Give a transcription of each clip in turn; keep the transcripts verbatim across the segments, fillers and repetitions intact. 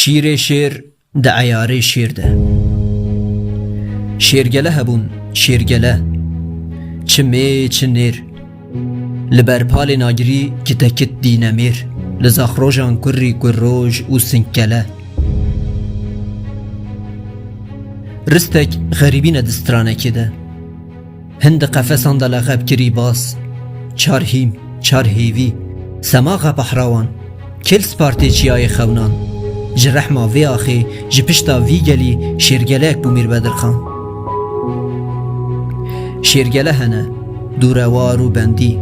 Şîrê şêr di eyarê şêr de. Şêrgele hebûn, şêrgele. Çi mê, çi nêr. Li ber palên agirî kitekit dînemêr. Li zaxrojan kurrî kurroj û sinkele. Ristek xerîbîne di stranekê de. Hin di qefesan de lexeb kirî bas. Çar hîm, çar hêvî. Sema xepehrawan. Kêl spartê çiyayê xewnan. Ji rehma vê axê, ji pişta vî gelî şêrgelek bû Mîr Bedirxan. Şêrgele hene, dûrewar û bendî.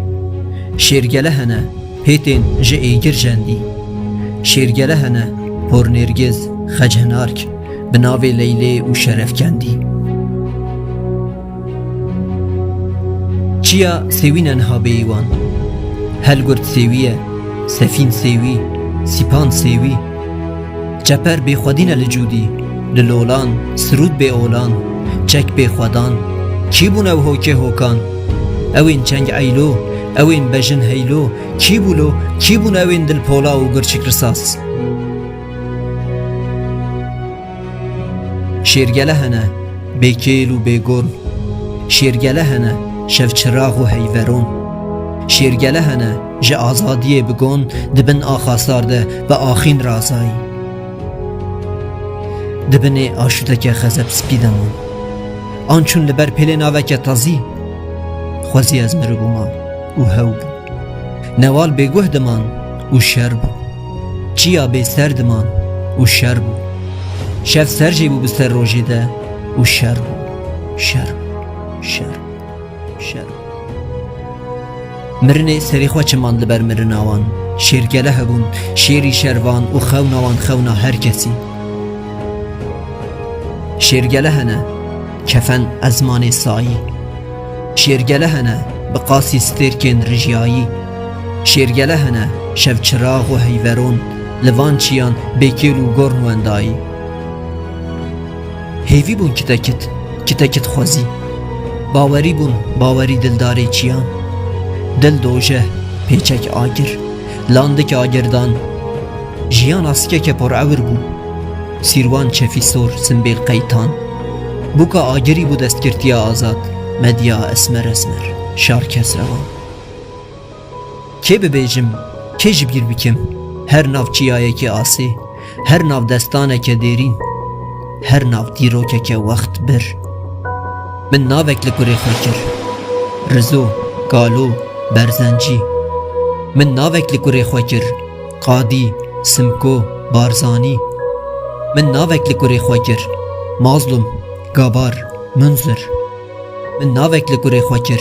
Şêrgele hene, pêtên ji êgir jendî. Şêrgele hene, por nêrgiz, xecenark, bi navê Leylê û Şerefkendî. Çiya sêwî ne niha bêyî wan. Helgurt sêwî ye, sefîn sêwî, sîpan sêwî. Çeper bêxwedî ne li cûdî, li lolan, sirûd bê olan, çek bê xwedan. Kî bûn ew hokê hokan? Ew ên çeng eylo, ew ên bejin heylo, kî bû lo, kî bûn ew ên dilpola û gurçik risas? Şêrgele hene, bêkêl û bêgon. Şêrgele hene, şevçirax û heyveron. Şêrgele hene, ji azadiyê bi gon di bin axa sar de bi axîn razayî. Di binê aşûteke xezeb spî de man. An çûn li ber pêlê naveke tazî. Xwezî ez miribûma û hew bû. Newal bêguh diman û şer bû. Çiya bêser diman û şer bû. Şev ser jê bû bi ser rojê de û şer bû. Şer bû. Şer bû. Şer bû. Mirinê serê xwe çiman li ber mirina wan. Şêrgele hebûn, şêrî şervan û xewna wan xewna her kesî. Şêrgele hene, kefen ezmanê sayî. Şêrgele hene, bi qasî stêrkên rijyayî. Şêrgele hene, şevçirax û heyveron, li van çiyan bêkêl û gorn wendayî. Hêvî bûn kitekit, kitekit xwezî. Bawerî bûn, bawerî dildarê çiyan. Dil dojeh, pêçek agir, landik agirdan. Jiyan askeke por ewir bû. Sîrwan çefî sor, simbêl qeytan. Bûka agirî bû destgirtiya azad. Medya esmer esmer, şar kes rewan. Kê bibêjim, kê ji bîr bikim? Her nav çiyayekê asê, her nav destaneke dêrîn, her nav dîrokeke wext bir. Min navek li kurê xwe kir. Rizo, Kalo, Berzencî. Min navek li kurê xwe kir. Qadî, Simko, Barzanî. Min navek li kurê xwe kir. Mazlum, Gabar, Munzir. Min navek li kurê xwe kir.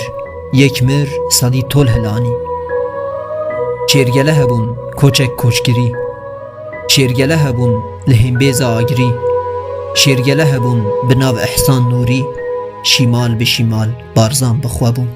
Yek mir, sedî tol hilanî. Şêrgele hebûn, koçek koçgirî. Şêrgele hebûn, li hêmbêza agirî. Şêrgele hebûn, bi nav Ehsan Nûrî. Şîmal bi şîmal, Barzan bi xwe bûn.